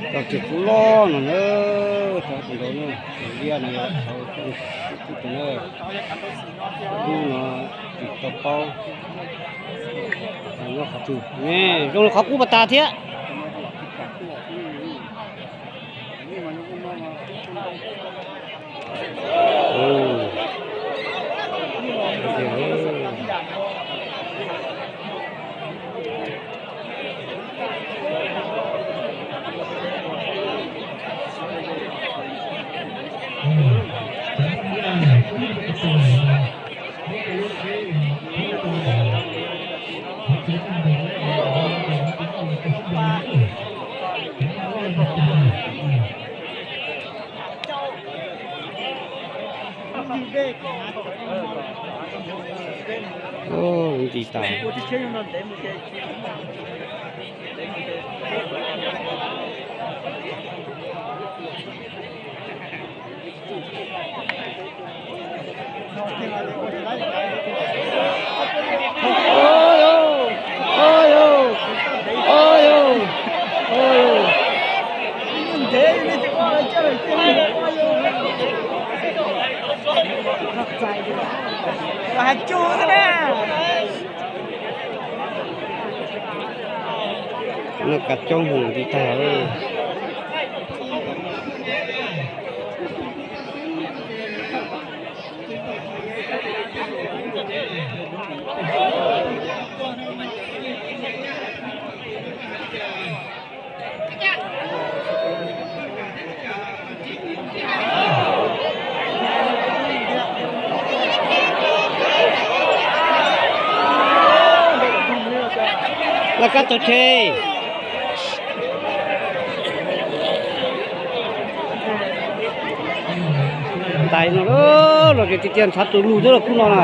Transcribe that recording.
Tau tus kub loj no na, tau tus nraud na, tus liaj no yog tau tus na, hnub no tsis tau paub nyob qhov twg ne, zoo li qhov kub pas tas thiab. Ntsis tas. Noj kav coob mus ntsis tag. Laj kab txog tsheb. Ntais no los tias tias ntshav tus lug xwb los kub no na.